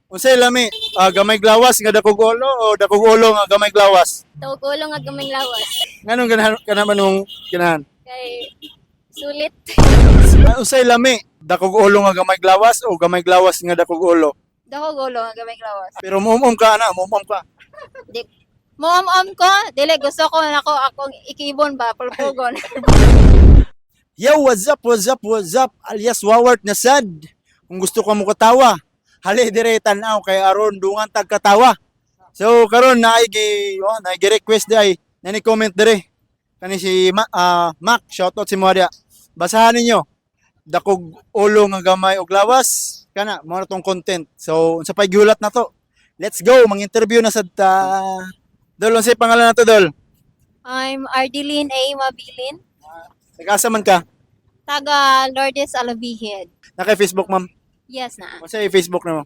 Unsay lami? Ah, gamay glawas nga dakog ulo o dakog ulo nga gamay glawas? Tawag ulo nga gamay lawas. Nganong ganahan kana man nung ganahan? Kay sulit. Ah, unsay lami? Dakog ulo nga gamay glawas o gamay glawas nga dakog ulo? Dakog ulo nga gamay lawas. Pero muumom ka ana, muumom ka. Di Muom ko, dili gusto ko nako akong ikibon ba pulpugon. Yo, what's up, what's up, what's up? Alias Wawart na sad. Kung gusto ka mo katawa, hali dire tan-aw kay aron dungan tag katawa. So karon naay gi oh, naay gi request di ay nani comment dire. Kani si Mac, shoutout si Moria. Basahan ninyo. Dakog ulo nga gamay og lawas kana mo na tong content. So unsa pay gihulat na to? Let's go, mang-interview na sad ta. Dol, unsay pangalan nato, Dol? I'm Ardeline A. Mabilin, Taga-asa man ka? Taga Lourdes Alabihid. Naka Facebook, ma'am? Yes na. Unsay Facebook na mo?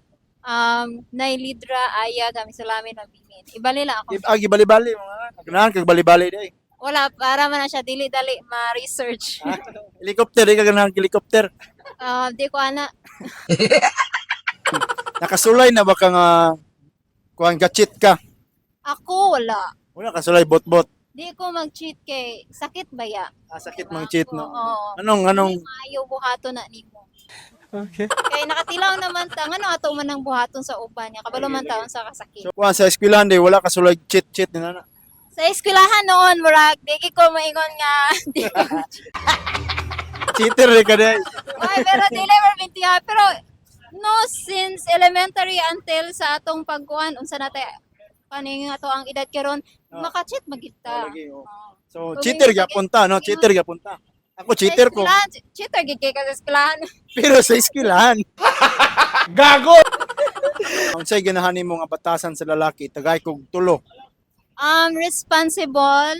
Nailidra Aya Gamisulamin Mabilin. Ibali lang ako. Ah, gibali-bali mga ganahan kag bali-bali day. Wala para man na siya dili dali ma-research. Ah, helicopter di ka ganahan kag helicopter. Ah, di ko ana. Nakasulay na ba ka nga kuan ga-cheat ka? Ako wala. Wala kasulay bot-bot. Di ko mag-cheat kay sakit ba ya? Ah, sakit mang cheat, no. Oo. Anong anong Dili maayo buhaton na nimo. Okay. Kay nakatilaw naman ta ngano ato man ang buhaton sa uban niya kabalo man taon sa kasakit. So kuan sa eskwelahan day wala kasulay cheat-cheat ni nana. Sa eskwelahan noon murag di ko maingon nga di ko. Cheater di ka day. Ay, pero dili man bintiha pero no, since elementary until sa atong pagkuan unsa na tay kaning ato ang edad karon maka-cheat magita. Oh, lagi, oh. Oo. So cheater gyapon ta, no? Cheater gyapon ta. Ako cheater ko. Sa eskwelahan, cheater gid kay ka sa eskwelahan. Pero sa eskwelahan. Gago! Unsay ganahan nimo nga batasan sa lalaki? Tagay kog tulo. Responsible,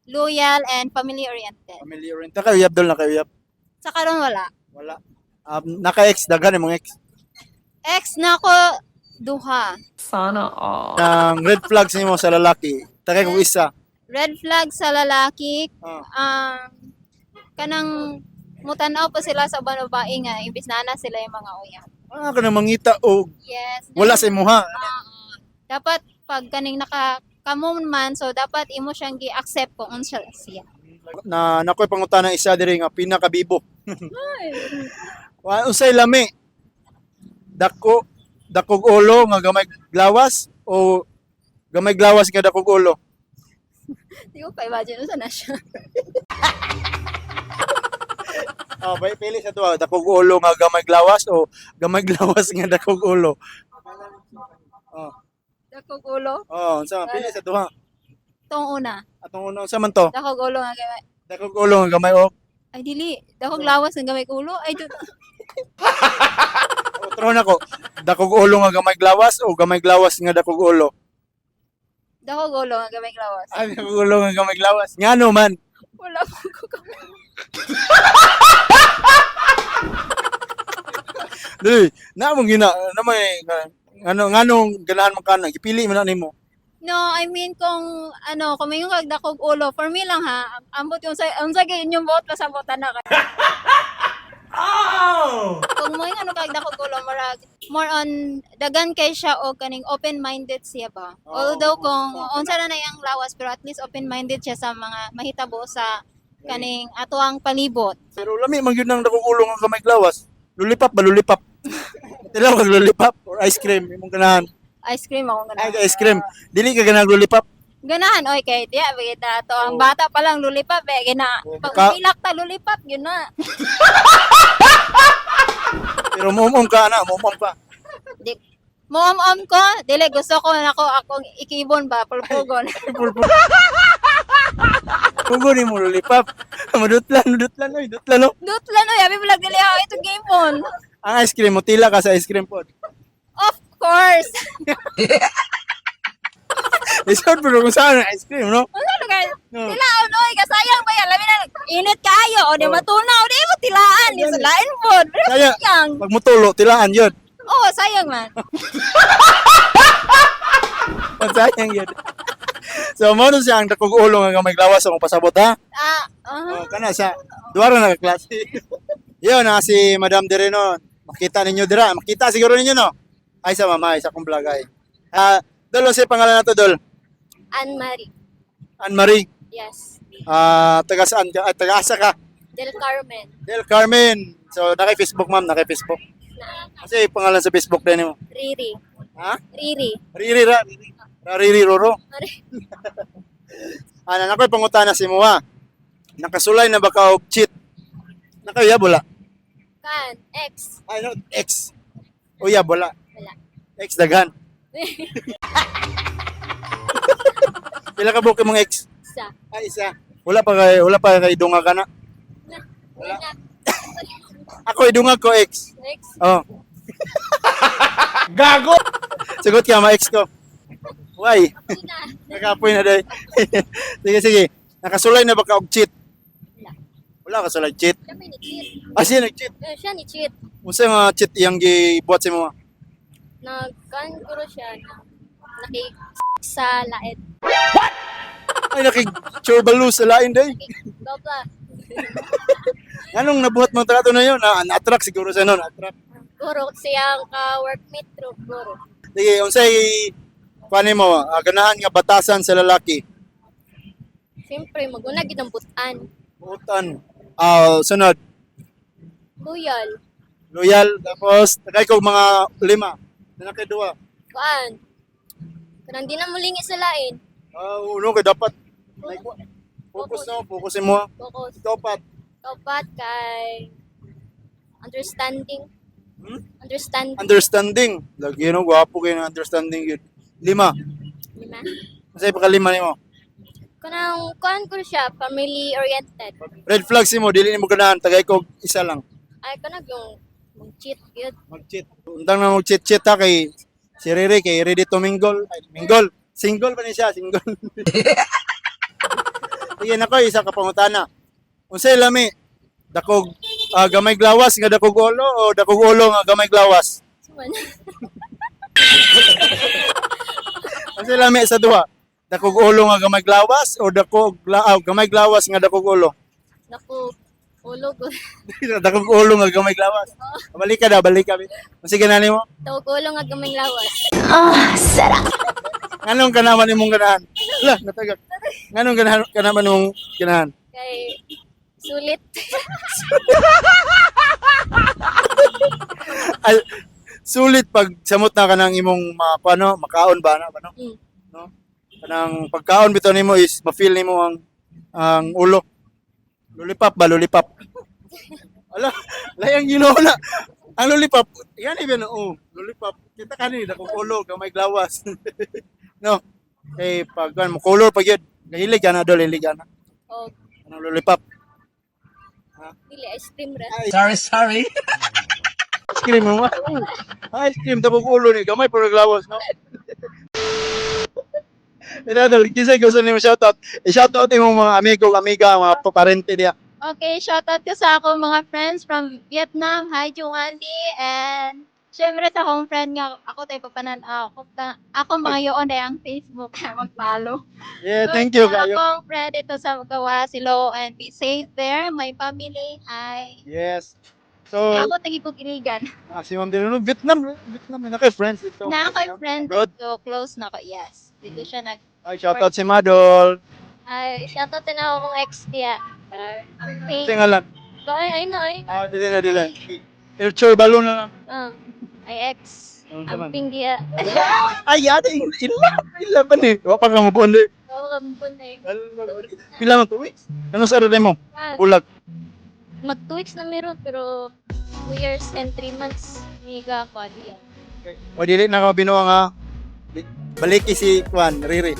loyal and family oriented. Family oriented kayo, uyab, Dol, na kayo uyab. Sa karon wala. Wala. Naka-ex daghan imong ex. Ex na ko duha. Sana all. Ang red flags nimo sa lalaki, tagay kog isa. Red flag sa lalaki, Ah. kanang mutanaw pa sila sa uban babae nga imbis na na sila yung mga uyab. Ah, kanang mangita og Yes. wala sa imuha. Dapat pag kaning naka kamo man so dapat imo siyang gi-accept kung unsa siya. Na nakoy pangutana isa diri nga pinakabibo. Wa unsay lami? Dako dakog ulo nga gamay glawas o gamay glawas nga dakog ulo? Di ko pa imagine unsa na siya. Oh, bay pili sa tuwa, dakog ulo nga gamay glawas o gamay glawas nga dakog ulo. Oh, Dakog ulo. oh, unsa man pili sa tuwa? Tong una, Atong una unsa man to? dakog ulo nga gamay. Dakog ulo nga gamay og Ay dili, dakog lawas nga gamay ulo. Ay du- Otro na ko. Dakog ulo nga gamay glawas o gamay glawas nga dakog ulo? Dakog ulo nga gamay lawas. Ay, dakog ulo nga gamay glawas. Ngano man? Wala po ko kamay. Dili, na mong gina, na may ano nganong ganahan man kana, gipili man na nimo. No, I mean kung ano, kung may kag dakog ulo, for me lang ha, ambot yung sa unsa gyud inyong buot pasabotan na kay. Oh! Kung mo yung ano kag dakog ulo, murag more on dagan kay siya o kaning open-minded siya ba. Although kung unsa na na iyang lawas pero at least open-minded siya sa mga mahitabo sa kaning ato ang palibot. Pero lami man gyud nang dakog ulo nga gamay glawas. Lulipap ba lulipap? Tilaw kag lulipap or ice cream imong ganahan. Ice cream ako Ay, ganahan. ice cream. Dili ka ganahang lulipap. Ganahan oy kay diya bagita to ang bata pa lang lulipap eh gina. Oh, Pag umilak ta lulipap yun na. Pero muumom ka ana, muumom ka. Di Muom ko, dili gusto ko nako akong ikibon ba pulpugon. Pugo ni mo lulipap. Madutlan, madutlan oy, dutlan no. Dutlan oy, abi vlog dili ako itong game phone. Ang ice cream mo tila ka sa ice cream pod. Of course. Lisod pero kung saan ang ice cream, no? Ano na guys? No. Tilaon oy, kasayang ba yan? Labi na init kaayo o di matunaw, di mo tilaan, di sa lain pod. Pero Kaya- sayang. Pag mutulo, tilaan yun. Oh, sayang man. Pansayang yun. So, mo na siya ang dakog ulo nga gamay glawas akong pasabot, ha? Ah, ah. Oh, kana siya. Duwara na kaklase. Yun, na si Madam Direno. Makita ninyo dira. Makita siguro ninyo, no? Ay sa mama, ay sa akong vlog ay. Ah, Dol, unsay pangalan nato, Dol? Anne-Marie. Anne Marie. Yes. Ah, taga saan ka? Ah, taga asa ka? Del Carmen. Del Carmen. So, naka Facebook, ma'am, naka Facebook. Na Kasi pangalan sa Facebook din mo. Riri. Ha? Riri. Riri ra, Riri. Ra Riri Roro. Mari. Ana na ko'y pangutana si Mua. Nakasulay na ba ka og cheat? Nakaya wala. Kan. X. Ay no, ex. Uya wala. Wala. Ex daghan. Pila ka buok imong ex? Isa. Ay isa. Wala pa kay dunga ka na. Na. Wala. Ako idungag ko ex. X. Oh. Gago! Sagot ka ma ex ko. Why? Una. Nakapoy na day. Sige, sige. Nakasulay na ba ka og cheat? Wala. Wala ka sulay cheat. Siya may ni-cheat. Ah, siya nag-cheat. Eh, siya ni-cheat. Unsa nga cheat iyang gibuhat sa imo? Nag-kan guro siya na naki sa laet. Ay nakig-churbalu sa lain day. Gobla. Anong nabuhat mo trato na yun? Na, na-attract siguro sa no, na-attract. Guro siyang ka-workmate ro guro. Sige, unsay kuan mo, ganahan nga batasan sa lalaki. Siyempre, maguna gid ang butan. Buutan. Ah, sunod, Loyal. loyal, tapos tagay ko mga lima. Nanakay duha. Kuan. Kanang di na mulingi sa lain. Ah, uno kay dapat like, focus no, focus mo. Focus. Ikaw pat. Kaupat kay understanding. Hmm? Understanding. Understanding. Lagi no, gwapo kayo ng understanding yun. Lima. Lima. Unsay pakalima nimo? Kanang kuan ko siya, family oriented. Red flag si mo, dili nimo ganahan, tagay ko isa lang. Ay kanang yung mag cheat gyud. Mag-cheat. Undang na mag-cheat-cheat ha kay si Rere kay ready to mingle. Ay, mingle. Single pa ni siya, single. Sige nako, isa ka pangutana. Unsay lami? Dakog gamay glawas nga dakog ulo o dakog ulo nga gamay glawas? Suman. Unsay lami sa duha? Dakog ulo nga gamay glawas o dakog gamay glawas nga dakog ulo? Naku, ulo ko. Dakog ulo nga gamay glawas. Balik ka na, balik ka. Unsay ganani mo? Tawag ulo nga gamay lawas. Nganong kanaman imong ganahan? Lah, natagak. Nganong ganahan kanaman imong ganahan? Kay sulit. Ay, sulit pag samot na kanang imong paano makaon ba na ba no? No? Kanang pagkaon bitaw nimo is ma-feel nimo ang ulo. Lollipop ba lollipop? Ala, layang Ginoo na. Ang lollipop, yan ibig oh, lollipop. Kita kani dakong ulo gamay glawas. No. Kay pag kan mo color pag yun. Gahilig ka na dol, hilig ka na. O Anong lollipop? dili ice cream ra. Sorry, sorry. Ice cream mo. Ice cream tapos ulo ni gamay pero glawas no. Ito, kisay gusto nimo shoutout. I-shoutout imong mga amigo, amiga, mga parente diya. Okay, shoutout ko sa akong mga friends from Vietnam. Hi, Juwandi. And syempre sa akong friend nga, ako tayo papanan-aw. Ako, ako mga yun ay ang Facebook. Mag-follow. Yeah, thank you Sa kayo. akong friend ito sa Magawa, si Lo, and be safe there. My family, hi. Yes. So, Ako tagi ko kiligan. si Ma'am Dino, Vietnam, Vietnam, na kay friends dito. Na ako friend Abroad. dito, close na ko. Yes. Dito siya nag Ay, shoutout si Madol. Ay, shoutout din ako mong ex niya. Ay, Tingalan. ay, ay na ay. Ah, dili na dili. Irchur balon na lang. Ay ex. Ano naman? Amping diya. Ay, ate, ila, ila pa ni. Wa pa ka mo buon di. Oo, kampun eh. Pila man 2 weeks? Ano sa rin mo? Ah, Bulag. Mag 2 weeks na meron pero 2 years and 3 months miga ko diya. O dili na ka binuang ha. Balik si Kwan, Riri.